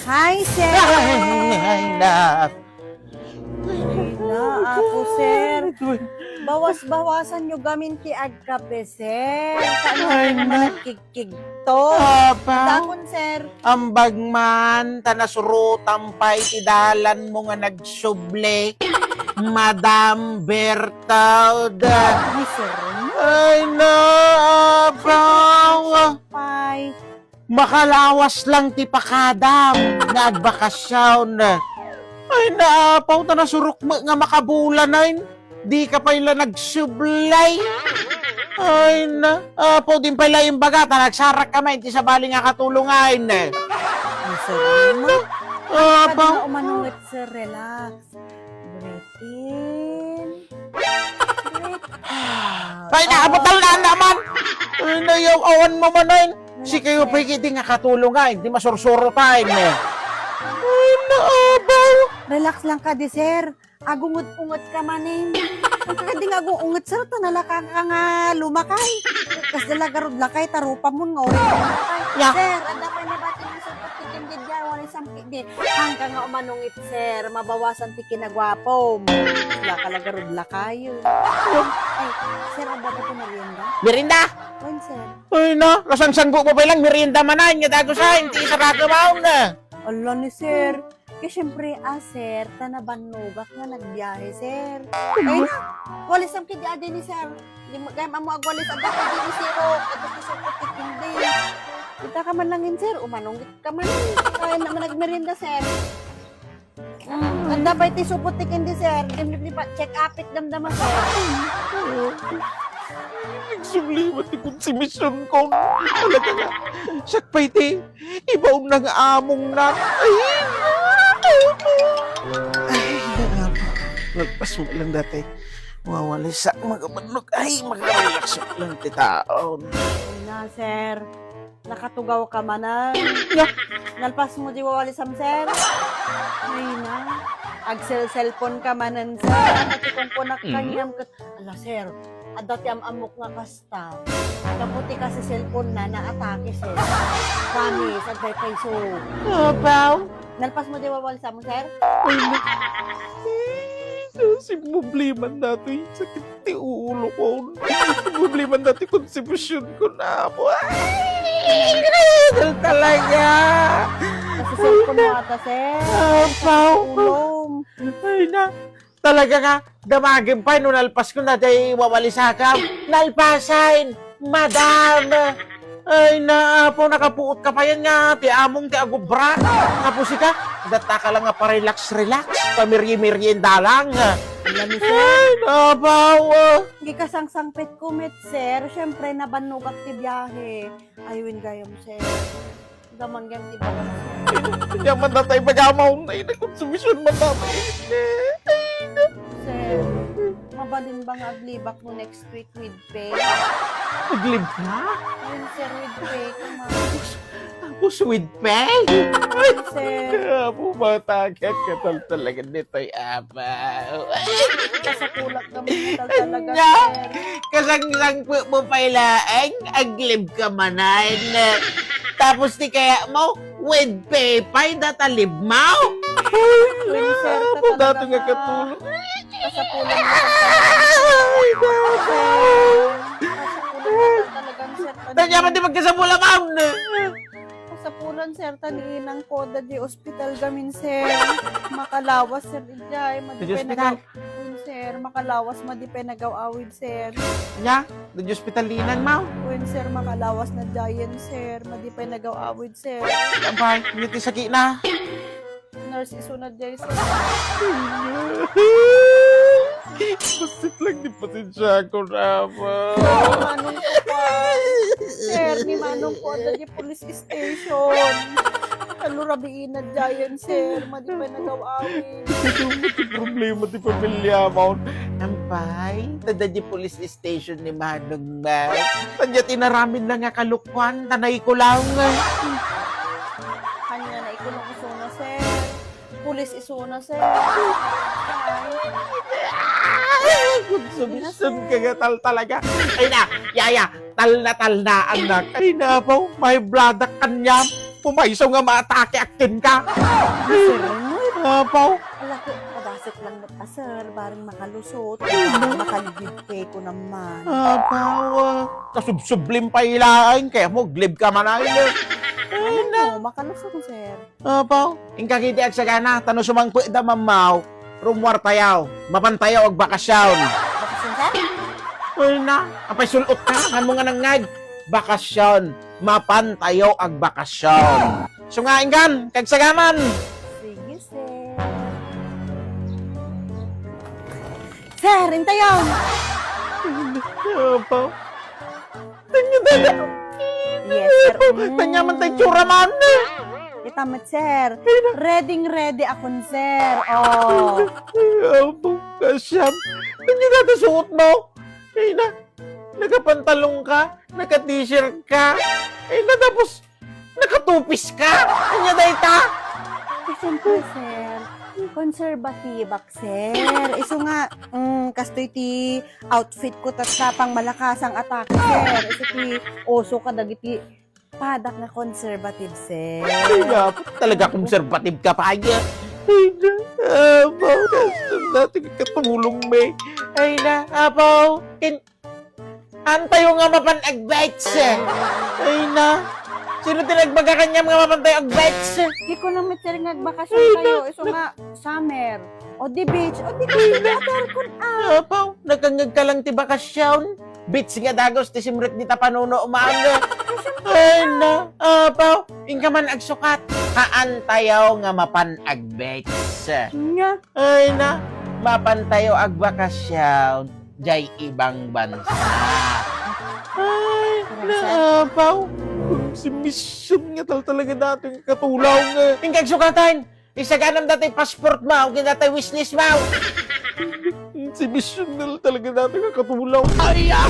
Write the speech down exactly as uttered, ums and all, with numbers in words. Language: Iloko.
Hi, sir! Ay, ay, na. Ay, na, apo, sir. Bawas-bawasan nyo gamin ti agkape, sir. Ay, na. Managkigkigto. Apa? Dakon, sir. Ambag man, ta nasurotam pay ti dalanmo nga nagsubli, Madam Bertaud. Ay, sir. Ay, na, abaw. Pay. Makalawas lang ti pakadam nga agbakasyon. Ay, na, apaw, ta nasurok met nga makabulanayn. Di ka pay la nagsublay. Ay, na, apaw, din pay la imbaga, ta nagsarak ka man, ti sabali nga katulongan. Ay, sir, ay, na, apaw. Pag nga umanunget, sir, relax. Breathe in. Breathe out. Ay, nakabutal na naman! Ay, nayaw-awan mo man, ay. Relax, sikayo sir. Pay kiti nga katulong, ay. Di masursuro tayo, eh. Ay, naabaw! Relax lang ka, di, sir. Agunget-unget ka man, eh. Kadi nga agunget, sir, ta nalaka ka nga lumakay. Kas dala garud lakay, ta rupa mo nga uri. Ya. Sir, adda pay nabati nga sir, pagtikim di dyan, wala sampi di. Hangka nga umanungit, sir, mabawasan ti kinagwapom. Wala ka lagarud lakay. Ay, sir, adda ba ti merienda? Merienda? Wen, sir. Ay, na, kasangsanggo mo pa lang, merienda manan, nga dagusan, ti isaraka maong na. Ala ni sir. Kaya siyempre, ah, sir, ta nabannogak nga nagbiyahe, sir. Ay, na, walisam kidi adi ni sir. Di mo, gayam amo agwalis, adda kadi ni sir, oh, adda ti sir, pati kindi. Kita ka man langin, sir, umanunggit ka man. Kaya naman nagmerienda, sir. Mm, adda pay ti supot ti kindi, sir. Di, di, di pa, check up it damdama, sir. Nagsubli man ti konsumisyonko. Talaga nga. Siak pay ti ibaon nga among nan. Ay, ay, nagpas mo lang dati. Wawalisak, magabannog. Ay, makarelax lang ti taon. Ay na, sir. Nakatugaw ka manen. Nga? Nalpas mo di wawalisam, sir? Ay na. Agsel-cellphone ka manen, sir. Pati kung kunak kanyam ket, ala, sir, adda ti am-amok nga kasta. Gapu ti kasi cellphone na naatake, sir. Promise, agpaypayso. Abaw. Nalpas mo di wawalisam, sir? Ay, na. Kasi problema datoy sakit ti ulo ko. Problema datoy konsumisyonko na po. Ay, talaga. Kasi cellphone mo ata, sir. Apaw. Ulong. Ay, na. Talaga nga, damagem pay no nalpasko na jay wawalisakam. Nalpasen, madam. Ay, na, apo, nakapuot ka pa yan nga, ti among ti agubra. Tapos ika, datta ka lang nga pa-relax-relax, pamirye-merienda lang. Alam mo, sir? Ay, nabaw. Di ka sangsangpet ko met, sir. Siyempre, nabannogak ti biyahe. Ay, wen gayam, sir. Gamanggem ti baga, sir. Nya man tatay, bagamaw na, ina, konsumisyonmo tatay. Sir, mabalin ba nga aglibak mo next week with pay? Aglib ka? Ayun, sir, with pay. Come on. Tapos with pay? Sir. Apo, matagak ka tal-, talaga nito'y apaw. Kasapulan ka mo talaga, sir. Kasangsangpet mo pay laeng, aglib ka manen. Tapos ti kayatmo, with pay pay data libmaw. Ay, sir, apo, talaga dati nga nga. Katulong. Kasapulan mo talaga. Ay, dati. Kasapulan mo talaga, sir. Tanya man di magkasapula, ma'am. Kasapulan, sir, ta ni inang ko, adda di ospital gamin, sir. Makalawas, sir, idiay. Madi pay ospital? Nagaw-, wen, sir, makalawas, madi pay nagaw-awid, sir. Nya? Adda di ospital ni inang, ma'am? Wen, sir, makalawas na diayen, sir. Madi pay nagaw-awid, sir. Abay, nya ti sakit na. Nurse, isuna diay, sir. Bassit lang di pasensiako, Rama. Manong ko pa. Sir, ni manong ko, adda di police station. Kalo rabiin na diayen, sir. Madi pay nagaw-awid. Iti problema ti pamilya mo. Ampay, adda di police station ni manong mo. Ania ti inaramidna nga kalokuan, ta naikulaw nga. Ania, naikulong isuna, sir. Pulis isuna, sir. Ay, konsumisyonka nga tal-, talaga. Ay na, yaya, talna-talnaan na. Ay na, apaw, may bladak kaniam. pumayso nga maatake akken ka. Sir, ano? Apaw. Ala, ko, padasek lang met a, sir, bareng makalusot. Makalibib kay ko naman. Apaw, ah. Kasubsublim pa ilaeng, kaya mo, glib ka man ay, eh. Ano, makalusot, sir? Apaw, inka kiti agsagana, tano sumangpet da mammaw, rumuar tayo, mapan tayo agbakasyon. Bakasyon, sir? Ay na, apay sul-ot ka, kan mo nga nangngag? Bakasyon, mapan tayo agbakasyon. Sungain kan, kagsagaman. Sige, sir. Sir, intayon! Apaw. Tanya, tanya. Yes, sir. Mm. Tanya man tayo tsura man. Kita met, sir. Ready, ready akon, sir. Oh. Apaw, kasyam. Tanya, dati suot mo. Ay na, nakapantalon ka, naka-t-shirt ka. Ay na, tapos, nakatupis ka. Anya dayta? Eh, siyempre, sir. Konserbatibak, sir. Isu nga, mm, kastoy ti outfit ko tatta pangmalakasang atake, sir. Isu ti uso kadagiti padak nga conservative, sir. Ay, nga, talaga conservative ka pa, aya. Ay, na, apaw, dati katulong, me. Ay, na, apaw, kin-, antayo nga mapan agbets. Ay, na, sino ti nagbaga kaniam nga mapan tayo agbets? Di ko lang, sir, nga agbakasyon tayo. Isu nga, summer. O di beach. O di beach. Apaw, nagkangag ka lang ti bakasyon. Beach nga dagus ti simrek dita panuno, umaga. Ay na, apaw, inka man agsukat. Haan tayo nga mapan agbets. Nga. Ay na, mapan tayo agbakasyon. Jay ibang bansa. Ay, na, apaw. Si Mission nga tal talaga dati nga katulong. Inka agsukatan. Isaganam dati passport mo, ken dati wishlist mo. Si Mission nga talaga dati nga katulong. Ay, ah!